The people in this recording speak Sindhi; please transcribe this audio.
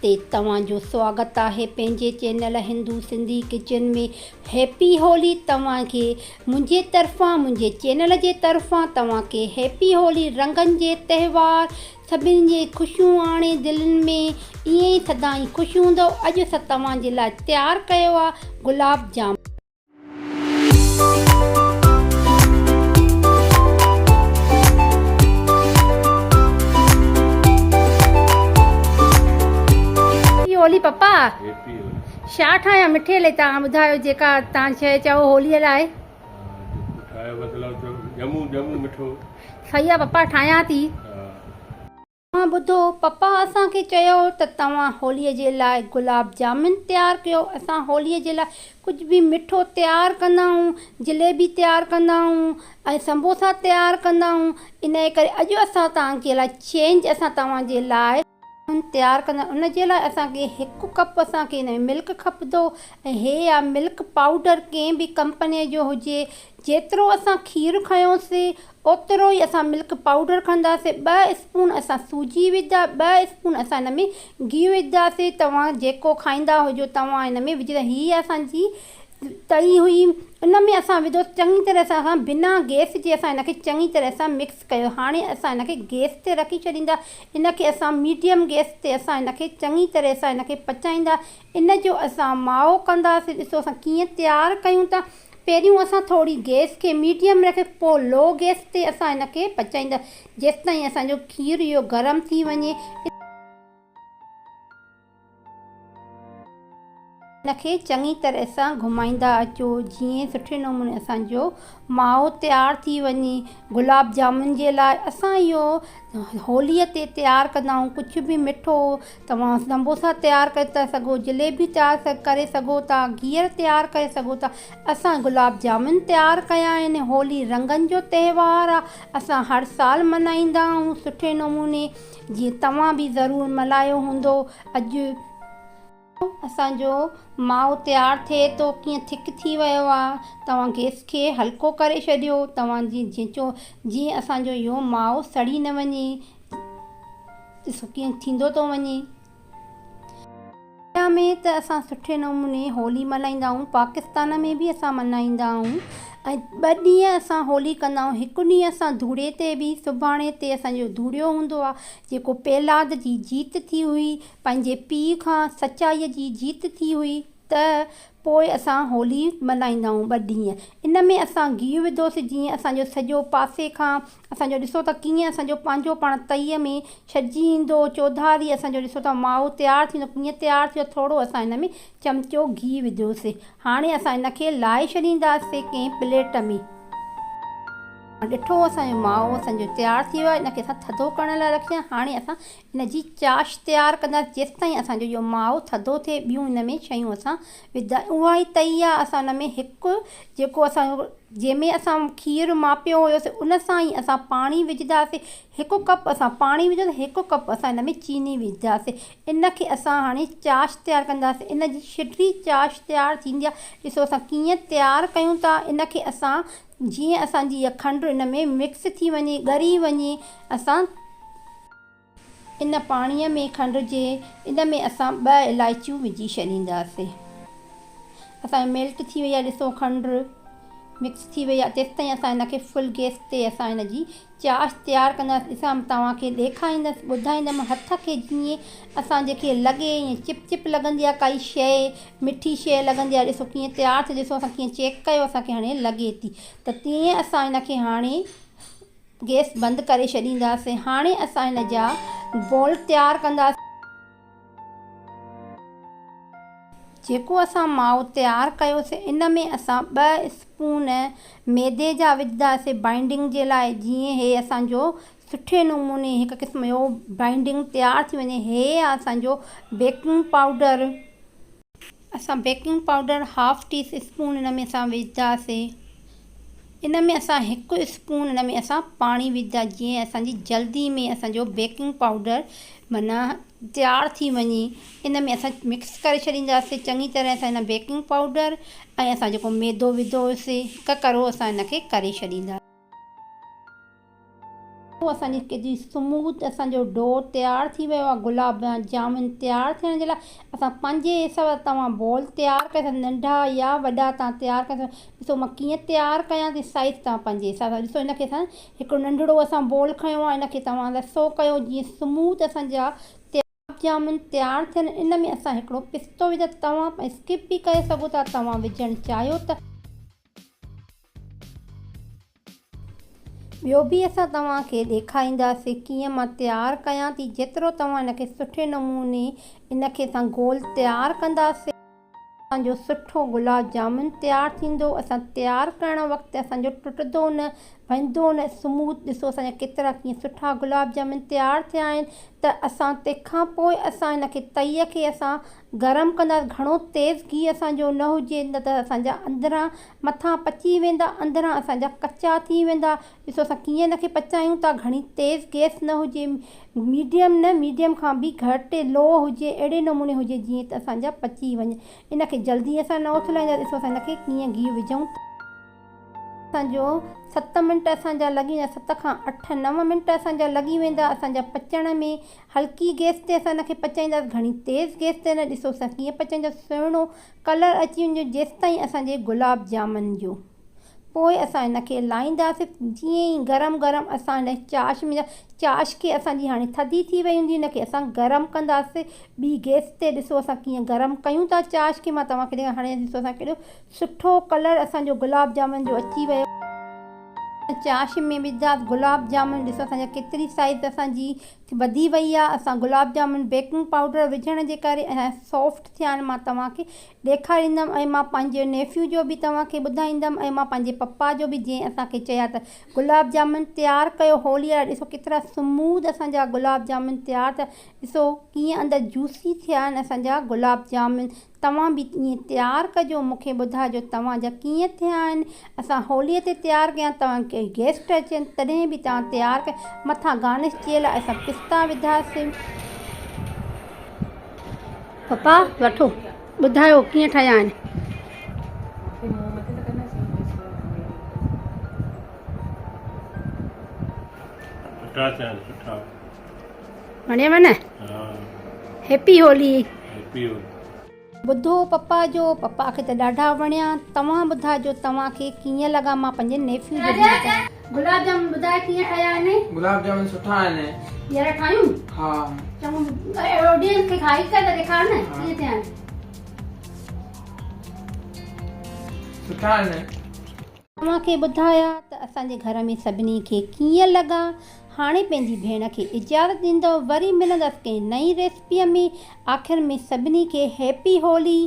تي توهان جو سواگت آهي پنهنجي channel Hindu Sindhi kitchen ۾ happy Holi توهان کي منهنجي طرفان منهنجي چينل جي طرفان توهان کي هيپي هولي رنگن جي تهوار سڀني جي خوشيون آڻي دلين ۾ ائين ئي سدائين خوش هوندؤ اڄ اسان توهان جي لاء تيار ڪيو آ گلاب جامن. هيپي هولي پپا شا ٺاهيان مٺي لئي توهان ٻڌايو جيڪا توهان شيء چئو هولي لاء. ٺاهيو مطلب ته ڄمون ڄمون مٺو. صحيح آ پپا ٺاهيان ٿي. اوهان ٻڌو، پپا اسان کي چيو ته توهان هوليء جي لاء گلاب جامن تيار ڪيو. اسان هوليء جي لاء ڪجهه به مٺو تيار ڪندا آهيون، جليبي تيار ڪندا آهيون ۽ سمبوسا تيار ڪندا آهيون. انهيء ڪري اڄ اسان توهان جي لاء چينج اسان توهان جي لاء. تيار ڪندا ان جي لاء اسان کي هڪ ڪپ اسان کي ان ۾ ملڪ کپندو ۽ هي آ ملڪ پائوڊر ڪنهن به ڪمپني جو هجي جيترو اسان کير کنيوسي اوترو ئي اسان ملڪ پائوڊر کڻنداسي ٻه اسپون اسان سوجي وڌا ٻه اسپون اسان ان ۾ گيهه وجهنداسي توهان جيڪو کائيندا هجو توهان ان ۾ وجهندا هي اسان جي تئي هئي ان ۾ اسان وڌو چڱي طرح سان بنا گئس جي اسان ان کي چڱي طرح سان مڪس ڪيو هاڻي اسان ان کي گئس تي رکي ڇڏيندا ان کي اسان ميڊيم گئس تي اسان ان کي چڱي طرح سان ان کي پچائيندا ان جو اسان مائو ڪنداسين ڏسو اسان ڪيئن تيار ڪيون ٿا پهريون اسان ٿوري گئس کي ميڊيم رکي پوء لو گئس تي اسان ان کي پچائيندا جيستائين اسان جو کير اهو گرم ٿي وڃي. ان کي چڱي طرح سان گهمائيندا اچو جيئن سٺي نموني اسان جو مائو تيار ٿي وڃي. گلاب جامن جي لاء اسان اهو هوليء تي تيار ڪندا آهيون ڪجهه به مٺو توهان سمبوسا تيار ڪري ٿا سگهو جليبي تيار ڪري سگهو ٿا گيهر تيار ڪري سگهو ٿا اسان گلاب جامن تيار ڪيا آهن هولي رنگن جو تهوار آهي اسان هر سال ملهائيندا آهيون سٺي نموني جيئن توهان به ضرور ملهايو هوندو اڄ اسان جو مائو تيار ٿئي ٿو ڪيئن ٿڪ ٿي ويو آ توهان گئس کي هلڪو ڪري ڇڏيو توهان جي جيئن چو جيئن اسان جو اهو مائو سڙي نه وڃي ڏسو ڪيئن ٿيندو ٿو وڃي. انڊيا ۾ ته اسان سٺي نموني هولي ملهائيندا آهيون پاڪستان ۾ به اسان ملهائيندا آهيون ۽ ٻه ڏينهن اسان هولي ڪندا آهيون هڪ ڏينهن اسان ڌوڙي تي به سڀاڻي تي اسان جو ڌوڙيو هوندو آهي جيڪو پهلاد جي جيت ٿي هئي پنهنجي پيء کان سچائيء جي جيت ٿي هئي ته پوء اسان هولي ملهائيندا آهيون ٻه ڏينهن ان ۾ اسان گيهه وڌوسين جيئن اسان جو سڄو پاسي کان اسان جو ڏسو ته ڪيئن اسان جو پنهنجو پاڻ تئيء ۾ ڇڏجي ايندو چوڌاري اسان جو ڏسو ته مائو تيار ٿيندو ڪيئن تيار ٿيو ٿورو اسان ان ۾ چمچو گيهه وڌوسين هاڻي اسان ان کي لاهي ڇڏينداسين ڪنهن پليٽ ۾. ڏٺو اسان جو مائو اسان جو تيار ٿي ويو آهي ان کي اسان ٿڌو ڪرڻ لاء رکيو هاڻي اسان ان جي چاش تيار ڪنداسين جيستائين اسان جو اهو مائو ٿڌو ٿئي ٻيون ان ۾ شيون اسان وڌا اها ئي تئي آهي اسان ان ۾ هڪ جيڪو اسان جنهن ۾ اسان کير ماپيو هيوسي ان سان ئي اسان پاڻي وجهنداسين هڪ ڪپ اسان پاڻي وجهنداسين هڪ ڪپ اسان ان ۾ چيني وجهنداسين ان کي اسان هاڻي چاش تيار ڪنداسين ان جي شڊري چاش تيار ٿيندي آهي ڏسو اسان ڪيئن تيار ڪيون ٿا ان کي اسان جيئن اسان جي اها کنڊ ان ۾ مڪس ٿي وڃي ڳري وڃي اسان ان پاڻيء ۾ کنڊ جي ان ۾ اسان ٻه الائچيون وجهي ڇڏينداسين. اسان جي ميلٽ ٿي وئي آهي ڏسو کنڊ مڪس ٿي وئي آهي تيستائين اسان ان کي فل گيس تي اسان ان جي چاش تيار ڪنداسين ڏسان توهان کي ڏيکاريندس ٻڌائيندم هٿ کي جيئن اسان جي کي لڳي ائين چپ چپ لڳندي آهي ڪائي شيء مٺي شيء لڳندي آهي ڏسو ڪيئن تيار ٿي ڏسو اسان ڪيئن چيڪ ڪيو اسان کي هاڻي لڳي ٿي ته تيئن اسان ان کي هاڻي گئس بند ڪري ڇڏينداسين. هاڻي اسان هن جا بول تيار ڪنداسين. جيڪو اسان مائو تيار ڪيوسين ان ۾ اسان ٻه اسپون ميدي جا وجهنداسين بائنڊنگ جي لاء جيئن هي اسان جو سٺي نموني هڪ قسم جو بائنڊنگ تيار ٿي وڃي. هي آهي اسان جو بيڪنگ پائوڊر. اسان baking powder half teaspoon ان ۾ اسان وجهنداسين ان ۾ اسان هڪ اسپون ان ۾ اسان پاڻي وجهندا جيئن اسان جي جلدي ۾ اسان جو بيڪنگ پائوڊر معنيٰ تيار ٿي وڃي ان ۾ اسان مڪس ڪري ڇڏينداسين چڱي طرح سان ان بيڪنگ پائوڊر ۽ اسان جيڪو ميدو وڌو هيوسين هڪ ڪرو اسان ان کي ڪري ڇڏيندا. اسان جي ڪيڏي سموٿ اسان جو do تيار ٿي ويو آهي گلاب جامن تيار ٿيڻ جي لاء اسان پنهنجي حساب سان توهان بول تيار ڪري سگهندا ننڍا يا وڏا توهان تيار ڪري سگهندا ڏسو مان ڪيئن تيار ڪيان ٿي سائيز توهان پنهنجي حساب سان ڏسو ان کي اسان هڪڙو ننڍڙو اسان بول کنيو آهي ان کي توهان لسو ڪيو جيئن سموٿ اسان جا گلاب جامن تيار ٿين ان ۾ اسان هڪڙو پستو وجهه توهان اسڪپ به ڪري سگهو ٿا توهان وجهڻ چاهيو ته. ٻيو به اسان توهان کي ڏيکارينداسين ڪيئن مان تيار ڪيان ٿي جيترو توهان ان کي سٺي نموني ان کي اسان گول تيار ڪنداسين اسان جو سٺو گلاب جامن تيار ٿيندو اسان تيار ڪرڻ وقت اسان جو ٽٽندو نه ڀڃندو نه سموٿ ڏسو اسان جا ڪيترا ڪيئن سٺا گلاب جامن تيار ٿيا آهن ته اسان تنهن کان پوء اسان ان کي تئي کي اسان گرم ڪندا گهڻو تيز گيهه اسان جو نه هجي نه ته اسان جا اندران مٿان پچي ويندا اندران اسان جا ڪچا ٿي ويندا ڏسو اسان ڪيئن ان کي پچايون ٿا گهڻي تيز گئس نه هجي ميڊيم نه ميڊيم کان به گهٽ لو هجي اهڙي نموني هجي جيئن ته اسان جا پچي وڃن ان کي جلدي اسان نه اٿلائيندا ڏسو اسان ان کي ڪيئن گيهه وجهون ٿا. اسان جو ست منٽ اسان جا لڳي ويندا ست کان اٺ نو منٽ اسان جا لڳي ويندا اسان جا پچڻ ۾ هلڪي گئس تي اسان ان کي پچائينداسين گهڻي تيز گئس تي نه ڏسو اسان ڪيئن پچائينداسين سهڻو ڪلر اچي ويندو جيستائين اسان جي گلاب جامن جو پوء اسان ان کي لاهينداسين جيئن ئي گرم گرم اسان ان چاش ۾ چاش کي اسان جي هاڻي ٿڌي ٿي وئي هوندي ان کي اسان گرم ڪنداسين ٻي گئس تي ڏسو اسان ڪيئن گرم ڪيون ٿا چاش کي مان توهان کي ڏيکاريان هاڻي ڏسو اسان ڪيڏو سٺو ڪلر اسان جو گلاب جامن جو اچي ويو. چاش ۾ وڌا گلاب جامن ڏسو اسان جا ڪيتري سائيز اسان جي وڌي وئي آ اسان گلاب جامن بيڪنگ پائوڊر وجهڻ جي ڪري ۽ سافٽ ٿيا آهن مان توهان کي ڏيکاريندم ۽ مان پنهنجي نيفيو جو به توهان کي ٻڌائيندم ۽ مان پنهنجي پپا جو به جنهن اسان کي چيا ته گلاب جامن تيار ڪيو هولي لاء ڏسو ڪيترا سموٿ اسان جا گلاب جامن تيار ٿيا ڏسو ڪيئن اندر جوسي ٿيا آهن اسان جا گلاب جامن توهان به ائين تيار ڪجو مون کي ٻڌائجو توهان جا ڪيئن ٿيا آهن اسان هولي تي تيار ڪيا توهان کي گيسٽ اچن تڏهن به توهان تيار ڪيا مٿان گارنش جي لاء اسان پستا وڌاسين. پپا وٺو ٻڌايو ڪيئن ٺهيا آهن. سٺا ٿيا آهن سٺا. وڻيو نه؟ ها. هيپي هولي. هيپي هولي. ٻڌو پپا جو پپا کي ته ڏاڍا وڻيا توهان ٻڌائجو توهان کي ڪيئن لڳا مان پنهنجي نيفيو جو به ٻڌايان. گلاب جامن ٻڌاء ڪيئن ٺهيا آهن. گلاب جامن سٺا آهن. ٻيهر ٺاهيون؟ ها. چڱو آڊينس کي کائي ڪري ته ڏيکار نه ڪيئن ٿيا آهن. سٺا آهن. اوهان کي ٻڌايا ته اسان جي گهر ۾ سڀني کي ڪيئن لڳا. هاڻي پنهنجي ڀيڻ کي اجازت ڏيندؤ وري ملندس ڪنهن نئين ريسپيء ۾ آخر ۾ سڀني کي هيپي هولي.